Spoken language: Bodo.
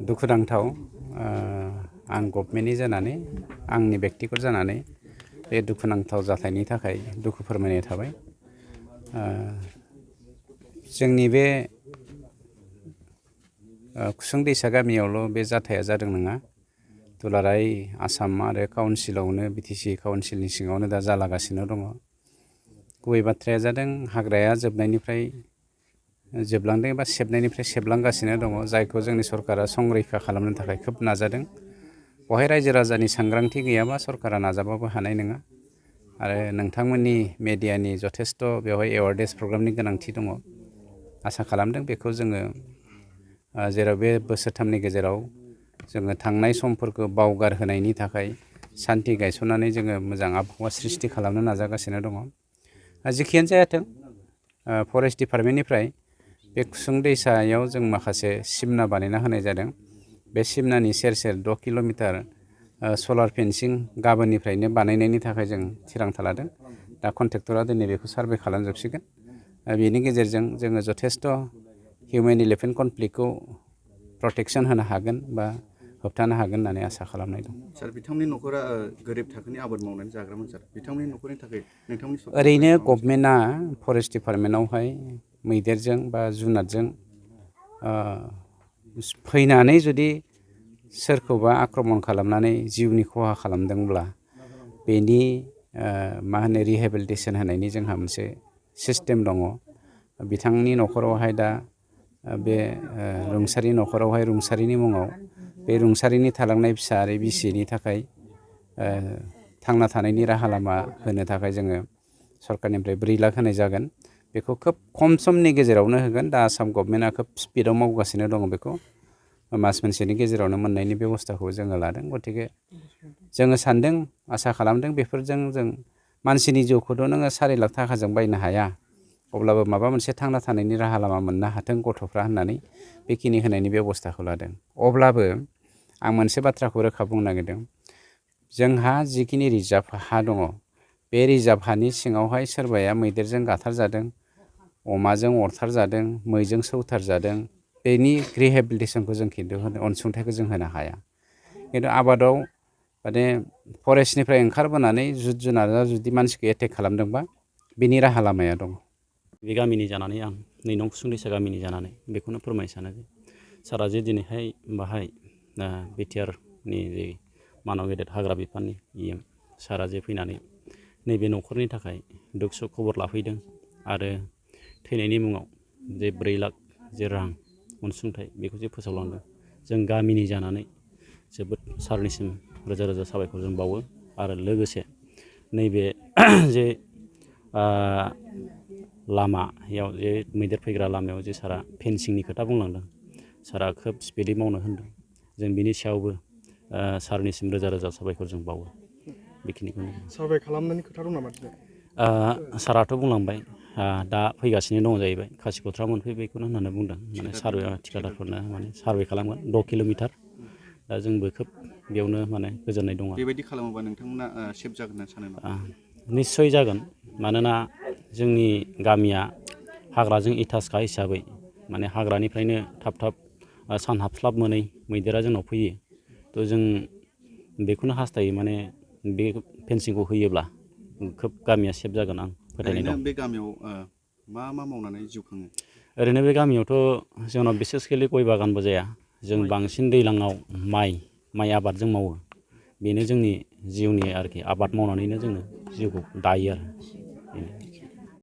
दुखुनांथाव आं गभर्नमेन्टनि जानानै आंनि बेक्तिगत जानानै बे दुखुनांथाव जाथायनि थाखाय दुखु फोरमायनाय थाबाय। जोंनि बे कुसुं दैसा गामियावल' बे जाथाया जादों नङा, दुलाराय आसाम आरो काउन्सिलावनो बिटिसि काउन्सिलनि सिङावनो दा जालागासिनो दङ। गुबै बाथ्राया जादों हाग्राया जोबनायनिफ्राय जोबलांदों एबा सेबनायनिफ्राय सेबलांगासिनो दङ, जायखौ जोंनि सरकारा संरैखा खालामनो थाखाय खोब नाजादों। बेवहाय रायजो राजानि सांग्रांथि गैयाबा सरकारा नाजाबाबो हानाय नङा आरो नोंथांमोननि मेडियानि जथेस्थ' बेवहाय एवारनेस प्रग्रामनि गोनांथि दङ। आसा खालामदों बेखौ जोङो जेराव बे बोसोरथामनि गेजेराव जोङो थांनाय समफोरखौ बावगारहोनायनि थाखाय सान्थि गायसननानै जोङो मोजां आबहावा सृष्टि खालामनो नाजागासिनो दङ। जेखियानो जायाथों फरेस्ट डिपार्टमेन्टनिफ्राय बे कुसुं दैसायाव जों माखासे सिमना बानायना होनाय जादों। बे सिमनानि सेर सेर 6 किल'मिटार सलार फेन्सिं गाबोननिफ्रायनो बानायनायनि थाखाय जों थिरांथा लादों। दा कन्ट्रेक्टरा दिनै बेखौ सार्भे खालामजोबसिगोन। बेनि गेजेरजों जोङो जथेस्थ' हिउमेन इलिफेन्ट कनफ्लिक्टखौ प्रटेक्सन होनो हागोन बा होबथानो हागोन होननानै आसा खालामनाय दं। सार, बिथांनि नखरा गोरिब थाखोनि आबाद मावनानै जाग्रामोन सार। बिथांनि नखरनि थाखाय नोंथांनि ओरैनो गभर्नमेन्टआ फरेस्ट डिपार्टमेन्टआवहाय मैदेरजों बा जुनारजों फैनानै जुदि सोरखौबा आक्रमण खालामनानै जिउनि खहा खालामदोंब्ला बेनि रिहेबिलिटेसन होनायनि जोंहा मोनसे सिस्टेम दङ। बिथांनि नखरावहाय दा बे रुंसारि नखरावहाय रुंसारिनि मुङाव बे रुंसारिनि थालांनाय फिसा आरो बिसिनि थाखाय थांना थानायनि राहा लामा होनो थाखाय जोङो सरकारनिफ्राय 4 लाख होनाय जागोन। बेखौ खोब खम समनि गेजेरावनो होगोन। दा आसाम गभर्नमेन्टआ खोब स्पिडआव मावगासिनो दङ। बेखौ मास मोनसेनि गेजेरावनो मोननायनि बेबस्थाखौ जोङो लादों। गतिके जोङो सान्दों, आसा खालामदों बेफोरजों जों मानसिनि जिउखौथ' नोङो 4 लाख थाखाजों बायनो हाया, अब्लाबो माबा मोनसे थांना थानायनि राहा लामा मोननो हाथों गथ'फ्रा होननानै बेखिनि होनायनि बेबस्थाखौ लादों। अब्लाबो आं मोनसे बाथ्राखौ रोखा बुंनो नागिरदों, जोंहा जिखिनि रिजार्भ हा दङ, बे रिजार्भ हानि सिङावहाय सोरबाया मैदेरजों गाथारजादों, अमाजों अरथारजादों, मैजों सौथारजादों, बेनि रिहेबिलिटेसनखौ जों खिन्थु अनसुंथाइखौ जों होनो हाया। खिन्थु आबादाव माने फरेस्टनिफ्राय ओंखारबोनानै जिब जुनारा जुदि मानसिखौ एटेक खालामदोंबा बिनि राहा लामाया दङ। बे गामिनि जानानै आं 2 नं कुसुं दैसा गामिनि जानानै बेखौनो फोरमायनो सानो जे सारा जे दिनैहाय बाहाय बिटिआरनि जे मानाव गेदेर हाग्रा बिफाननि EM सारा जे फैनानै नैबे न'खरनि थाखाय दुख सुख खबर लाफैदों आरो थैनायनि मुङाव जे 4 लाख जे रां अनसुंथाइ बेखौ जे फोसावलांदों, जों गामिनि जानानै जोबोद सारनिसिम रोजा रोजा साबायखर जों बावो। आरो लोगोसे नैबे जे लामायाव जे मैदेर फैग्रा लामायाव जे सारा फेन्सिंनि खोथा बुंलांदों, सारा खोब स्पिडै मावनो होनदों। जों बिनि सायावबो सारनिसिम रोजा रोजा साबायखर जों बावो। बेखिनिखौनो सार्भे खालामनायनि खोथा दं नामा? साराथ' बुंलांबाय दा फैगासिनो दङ जाहैबाय, खासिक'थ्रा मोनफैबायखौनो होननानै बुंदों। माने सार्भे थिखादारफोरनो माने सार्भे खालामगोन 6 किल'मिटार। दा जोंबो खोब बेयावनो माने गोजोननाय दङ। बेबायदि खालामोबा नोंथांमोना सेफ जागोन होनना सानो नामा? निस्सय जागोन, मानोना जोंनि गामिया हाग्राजों एटाचखा हिसाबै माने हाग्रानिफ्रायनो थाब थाब सान हाबस्लाब मोनै मैदेरा जोंनाव फैयो। थ' जों बेखौनो हास्थायो, माने बे फेन्सिंखौ होयोब्ला खोब गामिया सेफ जागोन आं फोथायनाय दं। बे गामियाव मा मावनानै जिउ खाङो? ओरैनो बे गामियावथ' जोंनाव बिसेसकेलि गय बागानबो जाया। जों बांसिन दैज्लाङाव माइ आबादजों मावो। बेनो जोंनि जिउनि आरोखि, आबाद मावनानैनो जोङो जिउखौ दायो आरो।